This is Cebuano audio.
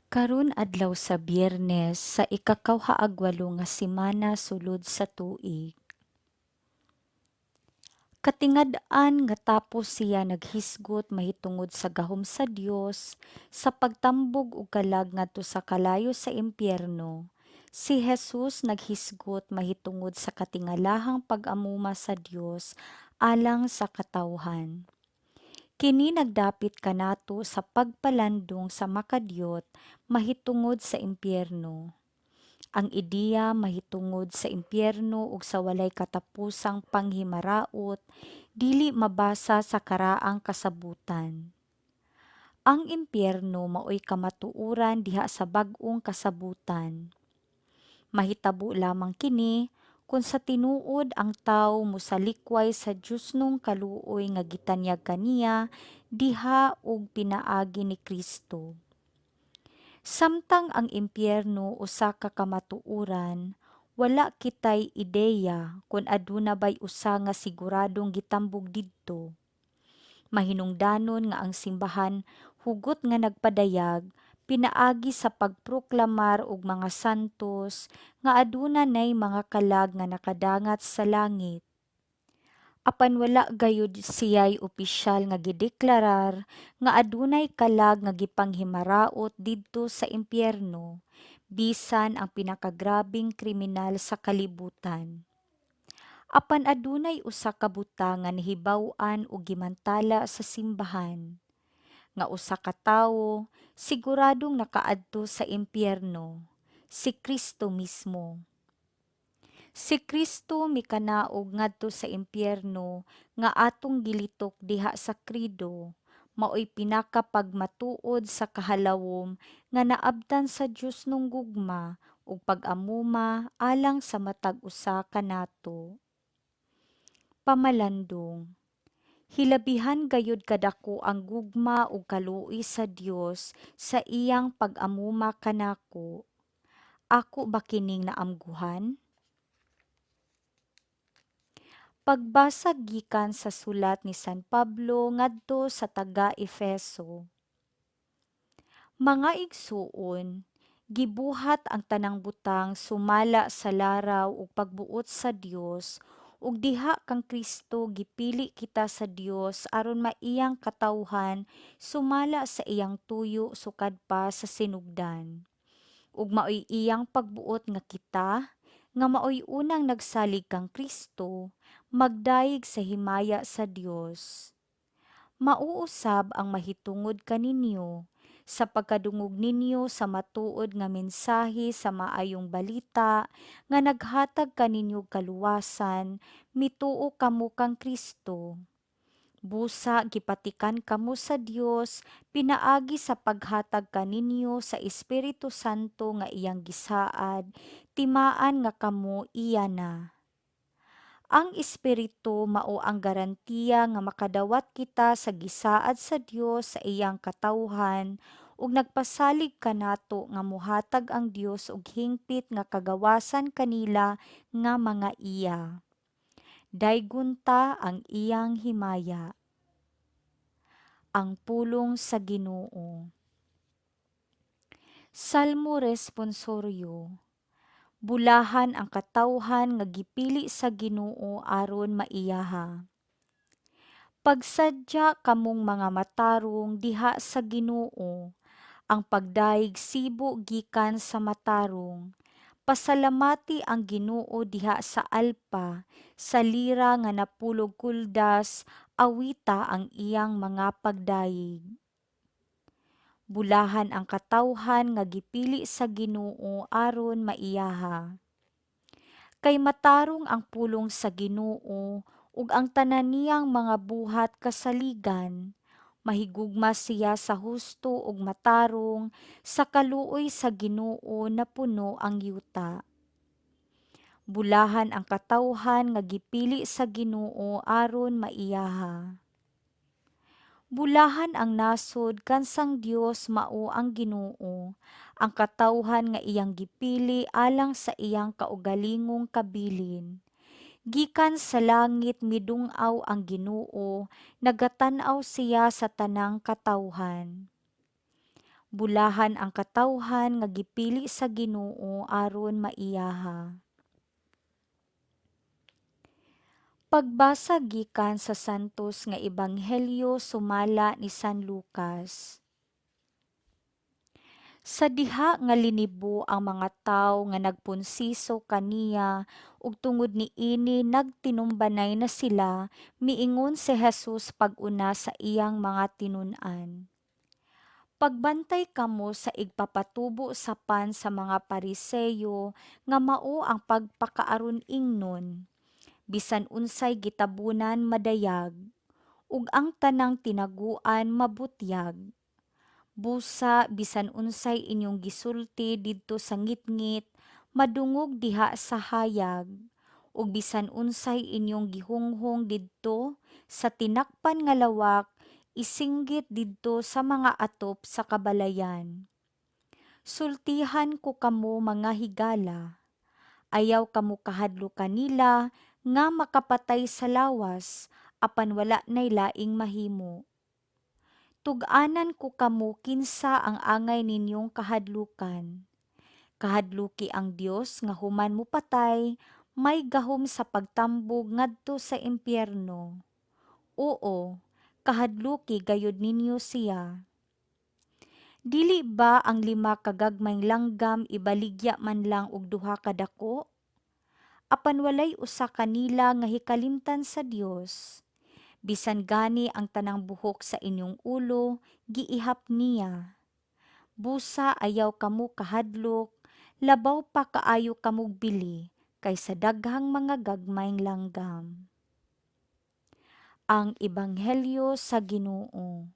Karon adlaw sa Biyernes sa ikakawhaagwalo nga semana sulod sa tuig. Katingad-an nga tapos siya naghisgot mahitungod sa gahom sa Dios sa pagtambog og kalag ngadto sa kalayo sa impyerno, si Jesus naghisgot mahitungod sa katingalahang pag-amuma sa Dios alang sa katawhan. Kini nagdapit kanato sa pagpalandong sa makadiyot mahitungod sa impyerno. Ang ideya mahitungod sa impyerno ug sa walay katapusang panghimaraot dili mabasa sa karaang kasabutan. Ang impyerno maoy kamatuoran diha sa bag-ong kasabutan. Mahitabo lamang kini kon sa tinuod ang tawo mosalikway sa Diosnong kaluoy nga gitanyag kaniya diha ug pinaagi ni Kristo. Samtang ang impyerno usa ka kamatuoran, wala kitay ideya kon aduna bay usa nga siguradong gitambog didto. Mahinungdanon nga ang simbahan hugot nga nagpadayag pinaagi sa pagproklamar og mga santos nga aduna nay mga kalag nga nakadangat sa langit. Apan wala gayud siya'y opisyal nga gideklarar nga adunay kalag nga gipanghimaraot didto sa impyerno, bisan ang pinakagrabeng kriminal sa kalibutan. Apan adunay usa ka butang nga nahibaw-an ug gimantala sa simbahan, nga usa ka tawo siguradong nakaadto sa impyerno, si Kristo mismo. Si Kristo mikanaog ngadto sa impyerno nga atong gilitok diha sa Credo, maoy pinakapagmatuod sa kahalawom nga naabtan sa Diosnong gugma ug pag-amuma alang sa matag usa kanato. Pamalandong. Hilabihan gayud kadako ang gugma ug kaluoy sa Dios sa iyang pag-amuma kanako. Ako ba kining naamguhan? Pagbasa gikan sa sulat ni San Pablo ngadto sa taga-Efeso. Mga igsuon, gibuhat ang tanang butang sumala sa laraw ug pagbuot sa Dios, ug diha kang Kristo gipili kita sa Dios aron maiyang katawhan sumala sa iyang tuyo sukad pa sa sinugdan. Ug maoy iyang pagbuot nga kita, nga maoy unang nagsalig kang Kristo, magdayeg sa himaya sa Dios. Mao usab ang mahitungod kaninyo sa pagkadungog ninyo sa matuod nga mensahe sa Maayong Balita nga naghatag kaninyo kaluwasan, mituo kamo kang Kristo. Busa gipatikan kamo sa Dios pinaagi sa paghatag kaninyo sa Espiritu Santo nga iyang gisaad, timaan nga kamo iya na. Ang Espiritu mao ang garantiya nga makadawat kita sa gisaad sa Dios sa iyang katawhan ug nagpasalig kanato nga mohatag ang Dios og hingpit nga kagawasan kanila nga mga iya. Daygon ta ang iyang himaya. Ang pulong sa Ginoo. Salmo Responsoryo. Bulahan ang katawhan nga gipili sa Ginoo aron maiyaha. Pagsadya kamong mga matarong diha sa Ginoo, ang pagdayeg sibo gikan sa matarong. Pasalamati ang Ginoo diha sa alpa, sa lira nga napulog kuldas, awita ang iyang mga pagdayeg. Bulahan ang katawhan nga gipili sa Ginoo aron maiyaha. Kay matarong ang pulong sa Ginoo ug ang tanan niyang mga buhat kasaligan. Mahigugma siya sa husto ug matarong, sa kaluoy sa Ginoo napuno ang yuta. Bulahan ang katawhan nga gipili sa Ginoo aron maiyaha. Bulahan ang nasod kansang Dios mao ang Ginoo, ang katawhan nga iyang gipili alang sa iyang kaugalingong kabilin. Gikan sa langit midung-aw ang Ginoo, nagatan-aw siya sa tanang katawhan. Bulahan ang katawhan nga gipili sa Ginoo aron maiyaha. Pagbasa gikan sa Santos nga Ebanghelyo sumala ni San Lucas. Sa diha nga linibo ang mga tawo nga nagpunsiso kaniya ug tungod niini nagtinumbanay na sila, miingon si Jesus pag-una sa iyang mga tinun-an. Pagbantay kamo sa igpapatubo sa pan sa mga Pariseyo nga mao ang pagpakaaron ingnon. Bisan unsay gitabunan madayag, ug ang tanang tinaguan mabutyag. Busa bisan unsay inyong gisulti didto sa ngitngit, madungog diha sa hayag, ug bisan unsay inyong gihunghong didto sa tinakpan nga lawak, isinggit didto sa mga atop sa kabalayan. Sultihan ko kamo, mga higala. Ayaw kamo kahadlok kanila nga makapatay sa lawas apan wala nay laing mahimo. Tug-anan ko kamo kinsa ang angay ninyong kahadlukan. Kahadluki ang Dios nga human mopatay, may gahom sa pagtambog ngadto sa impyerno. Oo, kahadluki gayud ninyo siya. Dili ba ang 5 ka gagmayng langgam ibaligya man lang og duha ka dako? Apan walay usa kanila nga hikalimtan sa Dios. Bisan gani ang tanang buhok sa inyong ulo giihap niya. Busa ayaw kamo kahadlok, labaw pa kaayo kamog bili kaysa daghang mga gagmayng langgam. Ang Ebanghelyo sa Ginoo.